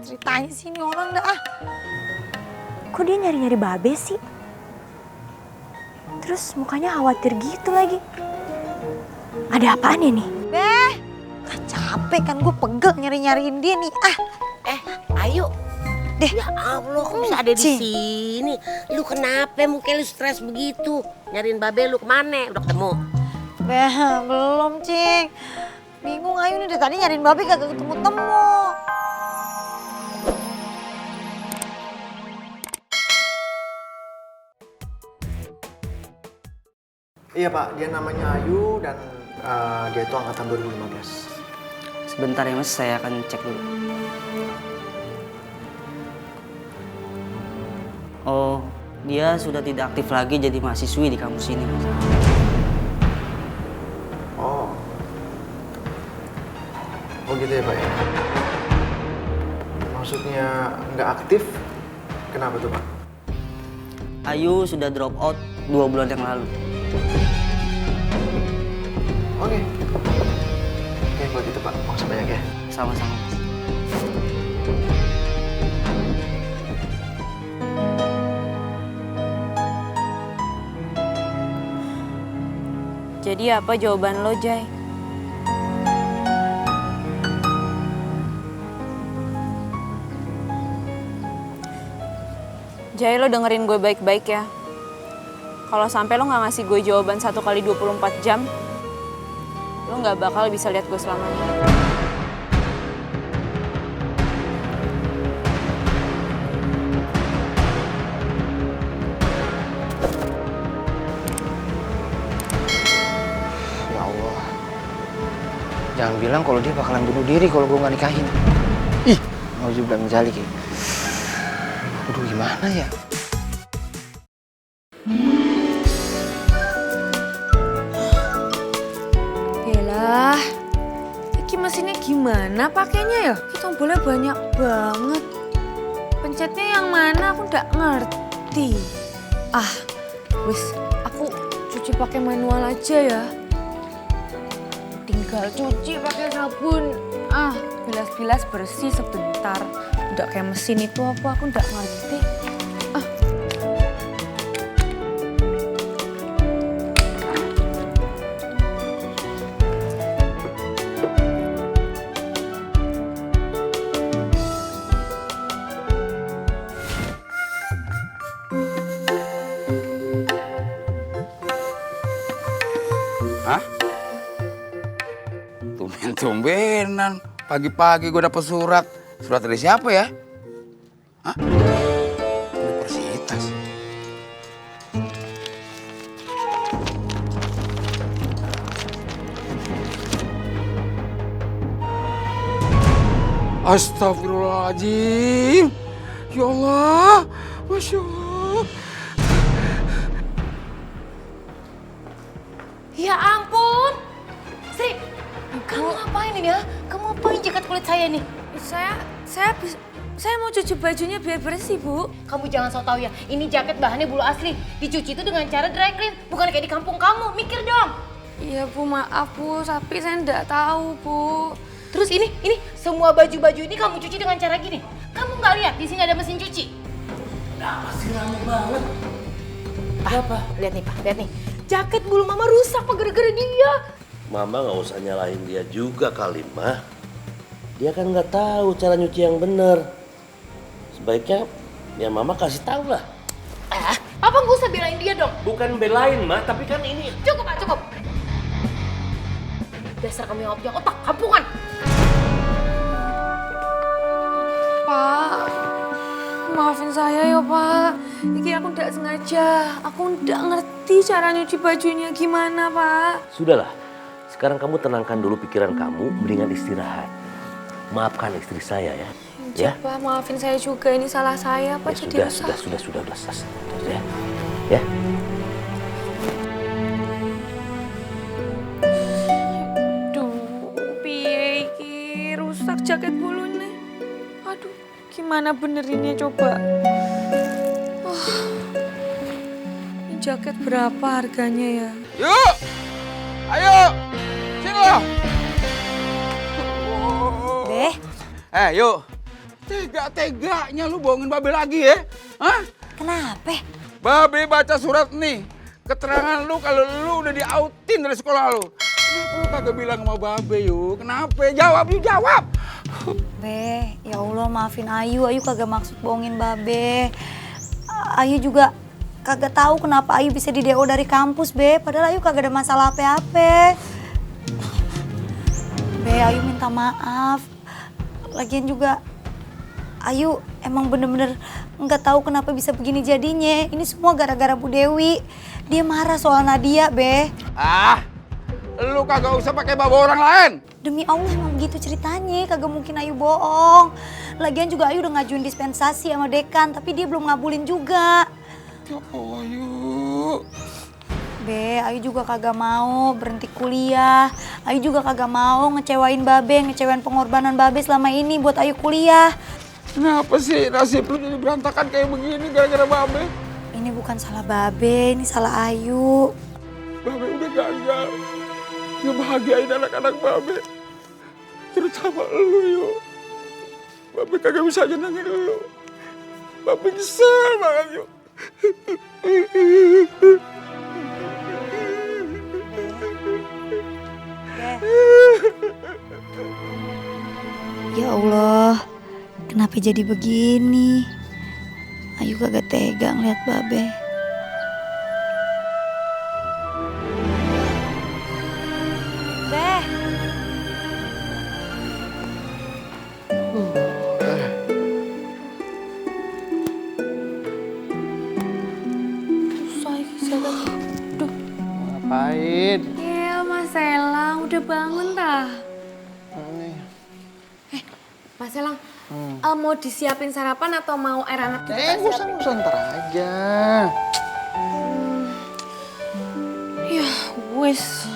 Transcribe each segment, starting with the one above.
ceritanya sih ini orang dah ah. Kok dia nyari-nyari Babe sih? Terus mukanya khawatir gitu lagi. Ada apaan ya nih? Capek kan gue pegel nyari-nyariin dia nih ah. Ayo. Deh. Ya Allah, kok bisa ada di sini? Lu kenapa mungkin lu stres begitu? Nyariin Babe lu kemana? Udah ketemu? Belum Cing. Bingung Ayu nih dari tadi nyariin Babe kagak ketemu-temu. Iya Pak, dia namanya Ayu dan dia itu angkatan 2015. Sebentar ya Mas, saya akan cek dulu. Oh, dia sudah tidak aktif lagi jadi mahasiswi di kampus ini, Mas. Oh. Oh gitu ya Pak ya? Maksudnya nggak aktif? Kenapa tuh Pak? Ayu sudah drop out 2 bulan yang lalu. Oke. Oke kalau gitu Pak, makasih banyak ya. Sama-sama, Mas. Jadi apa jawaban lo, Jai? Jai, lo dengerin gue baik-baik ya. Kalau sampai lo nggak ngasih gue jawaban 1 kali 24 jam, lo nggak bakal bisa lihat gue selamanya. Ya Allah. Jangan bilang kalau dia bakalan bunuh diri kalau gue nggak nikahin. Ih, mau juga menjalik ya. Aduh, gimana ya? Yalah, ini mesinnya gimana pakainya ya? Kita boleh banyak banget. Pencetnya yang mana aku nggak ngerti. Ah, wis, aku cuci pakai manual aja ya. Tinggal cuci pakai sabun. Ah, bilas-bilas bersih sebentar. Udah kayak mesin itu apa aku nggak ngerti. Ah. Hah? Tumben-tumbenan. Pagi-pagi gue dapet surat. Surat dari siapa ya? Hah? Universitas. Astagfirullahaladzim. Ya Allah. Masya Allah. Ya ampun, Sri, kamu ngapain ini ya? Kamu ngapain jaket kulit saya nih? Saya mau cuci bajunya biar bersih, Bu. Kamu jangan sok tahu ya, ini jaket bahannya bulu asli. Dicuci itu dengan cara dry clean, bukan kayak di kampung kamu. Mikir dong. Iya, Bu, maaf, Bu. Tapi saya enggak tahu, Bu. Terus ini semua baju-baju ini kamu cuci dengan cara gini. Kamu nggak lihat di sini ada mesin cuci? Kenapa sih rame banget? Apa? Lihat nih, Pak. Lihat nih. Jaket bulu mama rusak Pak gara-gara dia. Mama nggak usah nyalahin dia juga kali, Mah. Dia kan nggak tahu cara nyuci yang bener. Sebaiknya ya Mama kasih tahu lah. Apa nggak usah belain dia dong? Bukan belain, Mah, tapi kan ini... Cukup, Pak, cukup. Dasar kamu yang nggak punya otak, kampungan. Pak, maafin saya ya, Pak. Ini aku enggak sengaja. Aku enggak ngerti cara nyuci bajunya gimana, Pak. Sudahlah, sekarang kamu tenangkan dulu pikiran kamu, mendingan istirahat. Maafkan istri saya ya. Ya, Pak, maafin saya juga. Ini salah saya, Pak. Ya, sudah. Ya. Ya. Duh, piye iki rusak jaket bulunya. Aduh, gimana benerinnya coba. Ini jaket berapa harganya ya? Yuk! Ayo! Sini lo! Beh, Yuk! Tega-teganya lu bohongin Babe lagi ya? Hah? Kenapa? Babe baca surat nih. Keterangan lu kalau lu udah di-outin dari sekolah lu. Kenapa lu kagak bilang sama Babe yuk? Kenapa? Jawab yuk, jawab! Be, ya Allah maafin Ayu kagak maksud bohongin Babe. Ayu juga kagak tahu kenapa Ayu bisa di-DO dari kampus, Be. Padahal Ayu kagak ada masalah apa-apa. Be, Ayu minta maaf. Lagian juga Ayu emang bener-bener nggak tahu kenapa bisa begini jadinya. Ini semua gara-gara Bu Dewi. Dia marah soal Nadia, Be. Ah, lu kagak usah pakai bawa orang lain. Demi Allah emang begitu ceritanya, kagak mungkin Ayu bohong. Lagian juga Ayu udah ngajuin dispensasi sama dekan, tapi dia belum ngabulin juga. Oh, Ayu. Be, Ayu juga kagak mau berhenti kuliah. Ayu juga kagak mau ngecewain Babe, ngecewain pengorbanan Babe selama ini buat Ayu kuliah. Kenapa sih nasib lu jadi berantakan kayak begini gara-gara Babe? Ini bukan salah Babe, ini salah Ayu. Babe udah gagal ngebahagiain anak-anak Babe. Terutama lu yuk. Babe kagak bisa nyenengin lu. Babe nyesel banget yuk. Ya Allah, kenapa jadi begini? Ayu kagak tega ngeliat Babe. Be. Ngapain? Ya Mas Elang, udah bangun tah? Mas Elang, mau disiapin sarapan atau mau air hangat kita siapin? Usah ntar aja. Ya, wes.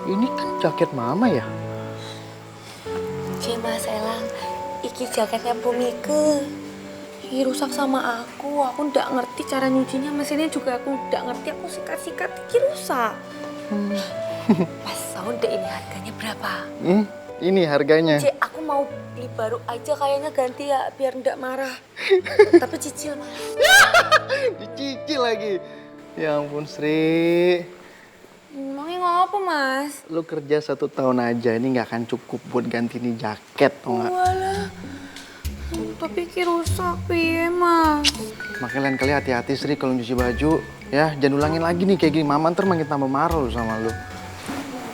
Ini kan jaket mama ya? Oke Mas Elang, iki jaketnya Bu Mike. Ih, rusak sama aku nggak ngerti cara nyucinya, mesinnya juga aku nggak ngerti, aku sikat-sikat iki rusak. Mas, tahu deh ini harganya berapa? Ini harganya. Cik, aku mau beli baru aja kayaknya ganti ya, biar nggak marah. Tapi cicil Mas. Dicicil lagi. Ya ampun Sri. Emangnya ngapa Mas? Lu kerja 1 tahun aja, ini nggak akan cukup buat ganti nih jaket, tau nggak? Walah. Tapi iki rusak piye Mas? Makanya lain kali hati-hati Sri kalau nyuci baju. Ya, jangan ulangin lagi nih kayak gini. Mama ntar makin tambah marah lu sama lu.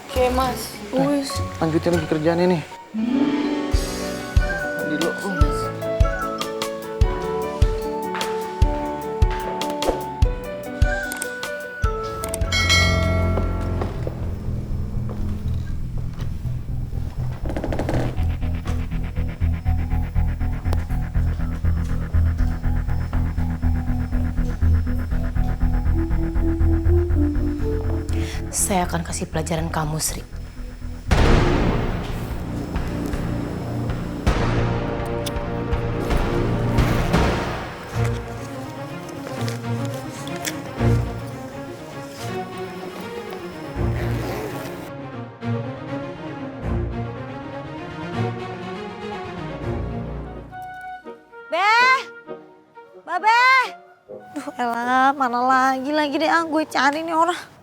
Oke Mas, wis. Lanjutin lagi kerjaannya nih. Mandi lu. Saya akan kasih pelajaran kamu, Sri. Babe. Duh elah, mana lagi deh gue cari nih orang.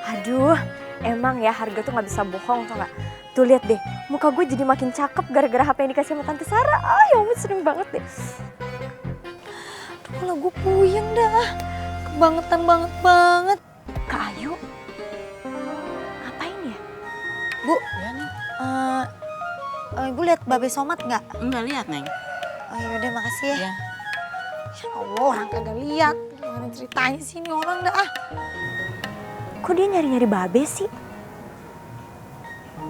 Aduh, emang ya harga tuh nggak bisa bohong tau nggak? Tuh lihat deh, muka gue jadi makin cakep gara-gara HP yang dikasih sama Tante Sarah. Ah ya ampun, seneng banget deh. Aduh malah gue puyeng dah. Kebangetan banget. Kak Ayu, ngapain ya? Bu, Ibu lihat Babe Somat nggak? Enggak lihat, Neng. Oh yaudah makasih ya. Ya. Ya Allah, orang kagak lihat. Gimana ceritanya sih ini orang dah ah. Kok dia nyari-nyari Babe sih?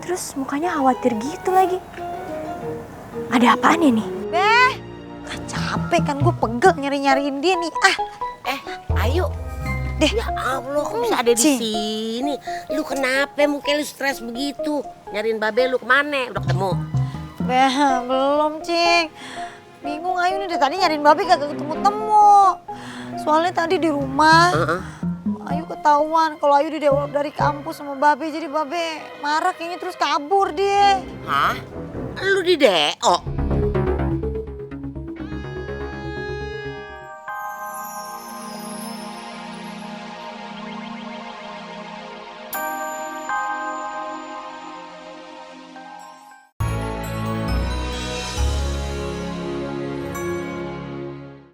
Terus mukanya khawatir gitu lagi. Ada apaan ya nih? Beh, capek kan gue pegel nyari-nyariin dia nih. Ah, Ayu. deh. Ya Allah, kok bisa ada di sini? Lu kenapa muka lu stres begitu? Nyariin Babe lu kemana? Udah ketemu? Beh, belum Cing. Bingung Ayu nih, dari tadi nyariin Babe kagak ketemu-temu. Soalnya tadi di rumah, Ayu ketahuan ketahuan kalau Ayu didewa dari kampus sama Babe. Jadi Babe marah kayaknya terus kabur dia. Hah? Lu di DO?